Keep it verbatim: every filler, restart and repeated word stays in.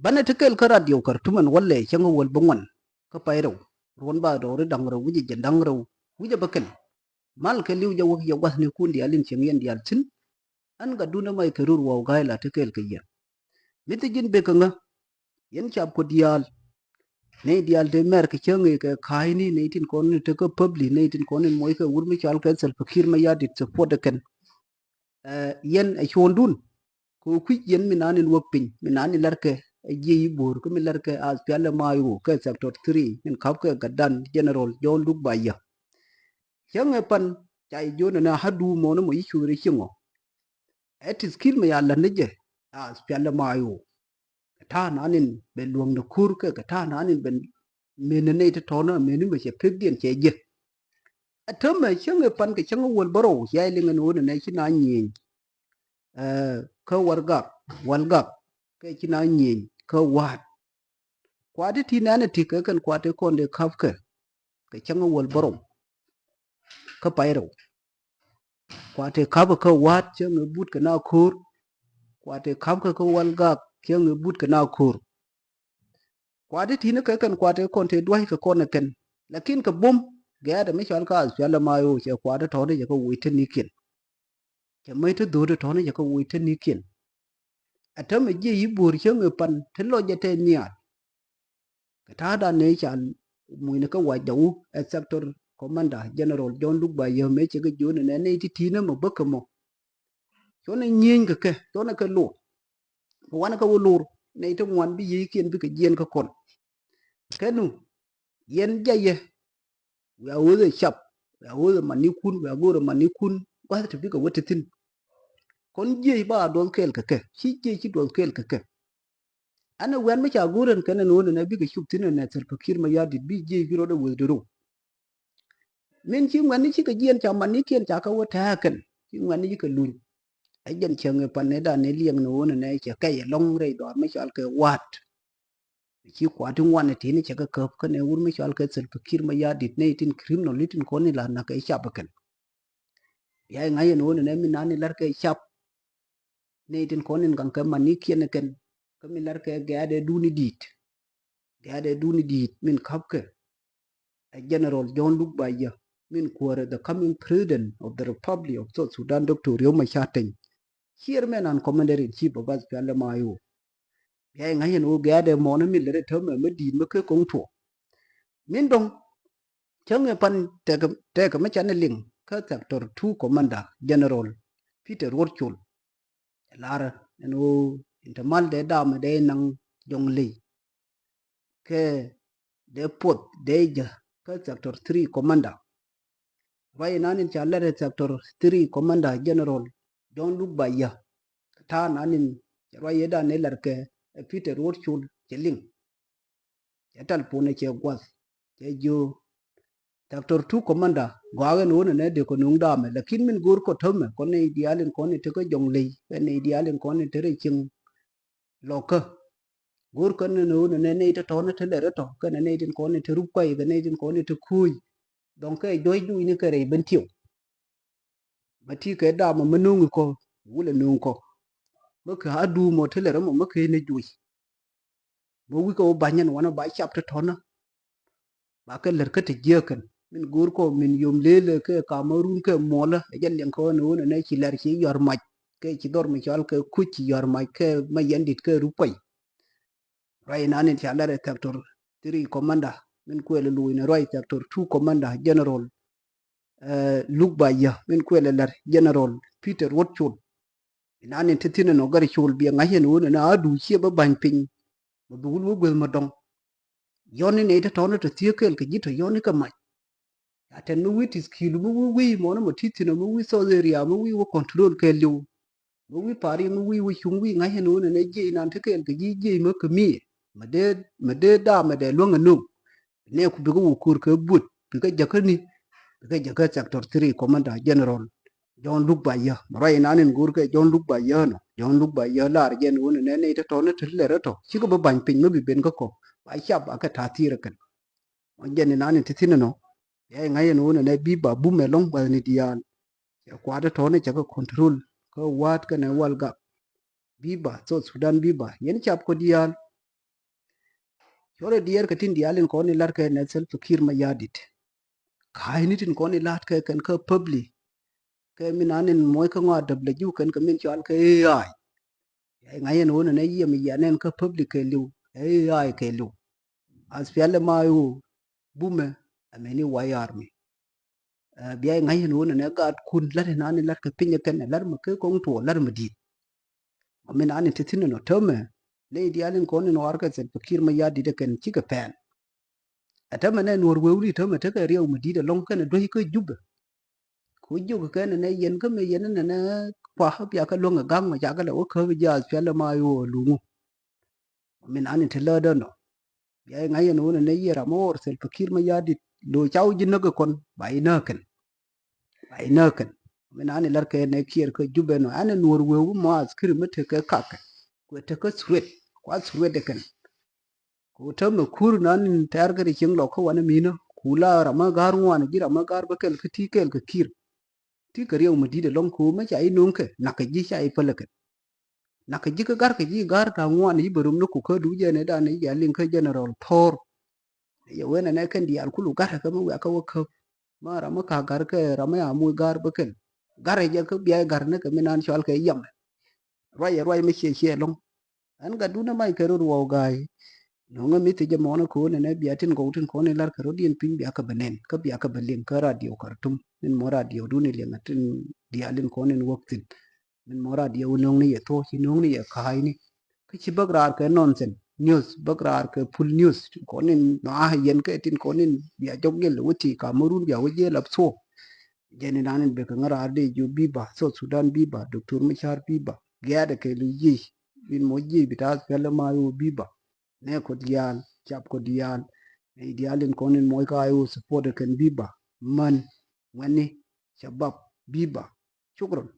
Banɛ ti kɛl kä radio Khartoum ɛn walɛ cäŋ wäl bä ŋuan kä pay rɛw. Ruɔn ba dɔɔri da̱ŋ rɛw wi̱cɛ jɛn da̱ŋ rɛw wi̱cɛ bä kɛl. Mal kɛ li̱w jɛ wäk yɛ gua̱thnikun diaal in cieŋ yɛn diaal thi̱n. Ɛn gatdun ɛ mac kɛ rur waw ga̱a̱c la ti kɛɛl kɛ yɛ. Mi thi ji̱n bek kä ŋä. Yɛn cap kɔ diaal. Nɛy diaal te mɛr kɛ cäŋ ëë kɛ ka̱a̱cni nɛy tin kɔn in te kä public nɛy tin kɔn in moc kɛ wur mi cɔal kɛ Salva Kiir Mayardit support ɛ kɛn. Ɛ, yɛn ɛ cuɔ̱ɔ̱ŋdun. Kɛ kui̱c yɛn mi naan in wäk piny mi naan in la̱rkɛ ɛ jiɛc i̱ bo̱o̱r kä mi la̱rkɛ ath pialɛ mac ɣöö kɛ sector three min ka̱pkɛ gatdan General John Luk Bayɛ. Cäŋ ɛ pan ca ji̱ jiön ɛn ɛ ha̱du mɔnä mɔ i̱ cuëri ci ŋɔ. Ɛ ti skill mɛ ya la̱t ni jɛ a pialɛ mac ɣöö kɛ ta̱a̱ naan in ben luäŋ ni kur kɛ kɛ ta̱a̱ naan in ben meni nɛy ti tɔ̱nä meni mɛ cɛ pekdiɛn cɛ jɛ. Ɛ täämɛ cäŋ ɛ pan kɛ cäŋ ɛ wäl bärɔw ya iliŋ ɛn ɣöö nɛ nɛ ci na nyieny. Ɛ, kä wargak walgak kɛ ci na nyieny kä wa̱a̱t. Kuat ti ti nɛn ɛ ti kɛ kɛn kuat ti kɔn dee ka̱pkɛ kɛ cäŋ ɛ wäl bärɔw kä pay rɛw. Kuat ti ka̱pkɛ kä wa̱a̱t cäŋ ɛ but kɛ na ko̱o̱r. Kuat ti ka̱pkɛ kä walgak cäŋ ɛ but kɛ na ko̱o̱r. Kuat ti ti ni kɛ kɛn kuat ti kɔn ti dua̱c kɛ kɔn ɛ kɛn. Lakin kɛ bum gɛɛt ɛ mi cɔal kä ath pialɛ mac ɣöö cɛ kuat ti tɔ̱ ni cɛ kɛ woc te nikiɛn. Cɛ mäc ti dho̱o̱t ti tɔ̱ ni cɛ kɛ woc te nikiɛn. Ɛ täämɛ jiɛc i̱ bo̱o̱r cäŋ ɛ pan ti lɔc jɛ tɛ nhial. Kɛ ta̱a̱dan ni ca mucni kä wac jawu ɛ sector commander General John Luk Bayɛ mëë cɛ kɛ jiön ɛn ɛ nɛy ti ti̱i̱n ɛmɔ bäkɛ mɔ. Cuɔnɛ nyieny kɛ kɛ cuɔnɛ kɛ lor. Kɛ wanɛ kɛ wä lor nɛy ti ŋuan bi yiëëkiɛn bikɛ jiɛn kä kɔn. Kɛ nu yɛn jayɛ. Wiaa ɣööth ɛ cap wiaa ɣööth ɛ manikun wiaa go̱o̱r ɛ manikun gua̱th ti bikɛ wä ti thi̱n. Kɔn jiëc ba a duɔth kɛɛl kɛ kɛ ci jiëc ci duɔth kɛɛl kɛ kɛ. Ɛn ɛ wian mi ca go̱o̱r ɛn kɛn ɛn ɣöö nɛnɛ bikɛ cup thi̱n ɛn ɛ Salva Kiir Mayardit bi jiëc bi rɔɔdɛ weth dee rou. Min ci ŋuɛ̈tni cikɛ jiɛn ca manikiɛn ca kɛ wä tɛ̈ɛ̈kɛn ci ŋuɛ̈tni cikɛ luny. Ɛ jɛn cäŋ ɛ pan nɛy dan ni liɛŋ ni ɣöö nɛnɛ cɛ kɛc ɛlɔ̱ŋ rɛy dɔaar mi cɔal kɛ wa̱a̱t. Ci kuat ti ŋuan ɛ ti̱n cɛ kɛ käp kä nɛ wur mi cɔal kɛ Salva Kiir Mayardit nɛy tin criminal i̱ tin kɔn in la nak kɛ cap ɛ kɛn. Bia i̱ ŋa̱c ɛn ɣöö nɛnɛ min naan in la̱r kɛ cap. Nɛy tin kɔn in gaŋ kɛ manikiɛn ɛ kɛn kä min la̱r kɛ gɛ̈ɛ̈t ɛ duni di̱i̱t. Gɛ̈ɛ̈t ɛ duni di̱i̱t min ka̱pkɛ. Ɛ General John Luk Bayɛ min kuäärɛ the coming president of the Republic of South Sudan Doctor Riek Machar Teny. Chairman and commander in chief of S P L M I O. Bia i̱ ŋa̱c ɛn ɣöö gɛ̈ɛ̈t ɛ mɔnä min lät ɛ täämɛ mi di̱i̱t mi kek ko̱ŋ tuɔɔk. Min dɔ̱ŋ cäŋ ɛ pan tɛkɛ tɛkɛ mi canɛ liŋ kä sector two commander General Peter Ruɔt Col. Cɛ lar ɛn ɣöö in te mal dee damɛ dee naŋ jɔŋ ley. Kɛ dee puɔth dee jɛ kä sector three commander. Ruac inan in ca lat ɛ sector three commander General John Luk Bayɛ. Kɛ ta̱a̱ nan in cɛ ruac yetdan ëë lat kɛ ɛ Peter Ruɔt Col cɛ liŋ. Cɛ tal puɔnɛ cɛ guath cɛ jiö. Sector two commander gɔaa ɛn ɣöö nɛnɛ dee kɔ nuŋ damɛ lakin min go̱o̱r kɔ täämɛ kɔn nɛy diaal in kɔn in tekä jɔŋ ley kɛ nɛy diaal in kɔn in te rɛy cieŋ. Lɔkä go̱o̱r kɛn ni ni wun ni nɛy ti tɔ̱ ni ti lɛr itɔ kɛn ni nɛy tin kɔn ni ti rup kuay kɛ nɛy tin kɔn ni ti kuuc. Dhɔŋ kɛ juɔ̱c duuc ni kɛ rɛy ben tiw. Bä ti kɛ dam mi no̱o̱ŋ ikɔ wulɛ no̱o̱ŋ kɔ. Bä kɛ a duum ɔ ti lɛr ɛmɔ mi kɛ ni juuc. Bä wi̱i̱ kɛ wä ba̱ny ɛn wanɛ ba cap ti tɔ̱nä. Ba kɛ lät kä ti jiäkɛn min go̱o̱r kɔ min yom lëëlɛ kɛ kamarun kɛ muɔlä ɛ jɛ liɛŋ kɛ ɣän ɣän ɛnɛ ci lɛr ci yɔ̱r mac kɛ ci dhɔr mi cɔal kɛ kuc ci yɔ̱r mac kɛ ma yɛn dit kɛ rup kuay. Ruac inan in ca lɛr ɛ sector three commander min kuɛl ɛ luuc ni ruac sector two commander general. Luk ba yä min kuɛl ɛ lɛr general Peter Wot Col. Inan in ti thin ɛn ɔ gɛr col biɛ ŋa̱c ɛn ɣöö nɛnɛ a duuc ciɛ bä ba̱ny piny. Mɛ bi wul wä gueth mɛ dɔ̱ŋ. Yɔ̱n ni nɛy ti tɔ̱nä tɔ thiee kɛɛl kɛ ji̱ tɔ yɔ̱n ni kɛ mac. Ca tɛn mi wi̱i̱ ti̱th ki̱i̱lu mi wi̱i̱ wi̱i̱ mɔnä mɔ ti thin ɔ mi wi̱i̱ thɔth area mi wi̱i̱ wä control kɛɛliw. Mi wi̱i̱ pari mi wi̱i̱ wä cuŋ wi̱i̱ ŋa̱c ɛn ɣöö nɛnɛ jiɛc inan ti kɛɛl kɛ ji̱ jiɛc mi kɛ mi. Mɛ dee mɛ dee daam mɛ dee luäŋ ɛn nöŋ. Nɛ ku bikɛ wä ko̱r kɛ buɔt bikɛ jäkä ni bikɛ jäkä sector three commander general. Jɔ̱ɔ̱n luk ba yä mɛ ruac inan in go̱o̱r kɛ jɔ̱ɔ̱n luk ba yä nɔ jɔ̱ɔ̱n luk ba yä lar jɛn wun inɛ nɛy tɔ̱tɔ̱ ni te lɛr tɔ̱ cikɛ bä ba̱ny piny mi bi ben kä kɔ ba cap akɛ ta̱a̱ thi̱i̱r ɛ kɛn. Mɔ jɛn inan in ti thi̱n inɔ. Bia iŋa̱c in wun inɛ bi ba bum ɛlɔ̱ŋ gua̱thni diaal. Cɛ kua̱t tɔ̱ ni cɛ kɛ control kä wa̱a̱t kɛnɛ wal gak. Biba South Sudan biba yɛn cap kɔ diaal. Cɔrɛ diɛɛr kɛ tin diaal in kɔn in la̱t kɛ nɛ Salva Kiir Mayardit. Ka̱a̱cni tin kɔn in la̱t kɛ kɛn kä public. Kɛ min an in muɔc kä ŋɔa däp lɛ ji̱ kɛn kɛ min cɔal kɛ A I. Bia i̱ ŋa̱c ɛn ɣöö nɛnɛ yiɛm i̱ yɛn ɛn kä public kɛɛliw, A I kɛɛliw. As piɛl ɛma i̱ ɣöö bumɛ ɛmɛni White Army. Ɛ, bia i̱ ŋa̱c ɛn ɣöö nɛnɛ gaatkun la̱t ɛn an in la̱t kɛ piny ɛ kɛn ɛ la̱t mɛ kɛ kɔŋ tuɔɔk la̱t mɛ di̱i̱t. Ɔ min an in te thi̱n ɛn ɔ täämɛ nɛy diaal in kɔn in ɣɔ̱a̱r kɛ Salva Kiir Mayardit ɛ kɛn cikɛ pɛn. Ɛ täämɛ nɛ nuɔ̱ɔ̱r wewni täämɛ tekɛ riɛw mi di̱i̱t ɛlɔ̱ŋ kɛnɛ duäc kä Jubɛ. Ku jiök kɛn nɛ yɛn kä mi yɛn nɛ nɛ kua bia kɛ luäŋ ɛ ga̱ŋ mɛ cakɛ lɛ wä käp ji̱ as piɛl ɛma i̱ ɣöö luŋu. Min an in te läätdä nɔ. Bia i̱ ŋa̱c ɛn ɣöö nɛ nɛ yiëë ram ɣɔr Salva Kiir Mayardit lo̱ caw ji̱ näk ɛ kɔn ba i̱ nääk kɛn. Ba i̱ nääk kɛn. Min an in la̱t kɛ nɛ Kiir kä Jubɛ nɔ an in nuɔ̱ɔ̱r wewni mɔ askiri mi tekɛ kakɛ. Kuɛ tekɛ threat kua threat ɛ kɛn. Ku täämɛ kur nan in tɛ̈r kɛ ri cieŋ lɔk kä wanɛ mi̱nä ku la ramä ga̱r ŋuan ji̱ ramä ga̱r bä kɛl kä ti kɛl kɛ Kiir. Ti kɛ riɛw mi di̱t ɛlɔ̱ŋ ku mɛ ca i̱ no̱o̱ŋ kɛ nak kɛ ji̱ ca i̱ päl ɛ kɛn. Nak kɛ ji̱ kä ga̱r kɛ ji̱ ga̱r ta̱ ŋuan i̱ bä rum ni ku kä duuc jɛn ɛ dan i̱ jɛ liŋ kä General Thor. Yɛ wen ɛnɛ kɛn diaal kulu ga̱r ɛ kɛ mi wiak kä wä käp. Ma ramä ka ga̱r kɛ ramä ya muc ga̱r bä kɛl. Ga̱r ɛ jɛ kä bia i̱ ga̱r ni kɛ mi nan cɔal kɛ yɛmɛ. Ruac ɛ ruac mi ciɛ ciɛ ɛlɔ̱ŋ. Ɛn gatdun ɛ mac kɛ rot wä ga̱a̱c. Nöŋɛ mi thiec ɛmɔnɛ ko̱n ɛnɛ bia tin gɔw tin kɔn in la̱r kɛ rot yɛn piny bia kɛ bɛ nɛn kä bia kɛ bɛ liŋ kä radio Khartoum min mɔ radio dun in liŋ ɛ tin diaal in kɔn in wäk thi̱n. Min mɔ radio in nöŋni yɛ thuɔ̱k ci nöŋni yɛ ka̱a̱cni. Kä ci bäk raar kɛ nonsense news bäk raar kɛ full news tin kɔn in nɔaa yɛn kɛ tin kɔn in bia jɔk gɛl wä ti Cameroon bia wä jɛl ap thuɔ̱k. Jɛn in an in bɛ kɛ ŋä raar dee jiö biba South Sudan biba Doctor Machar biba. Giaadɛ kɛ lu jiec in mɔ jiec bi ta̱a̱th pɛl ma yo biba. Nɛ kɔ diaal cap kɔ diaal. Nɛ diaal in kɔn in mɔc ka yo support kɛn biba. Män ŋuɛni shabab biba. Shukran.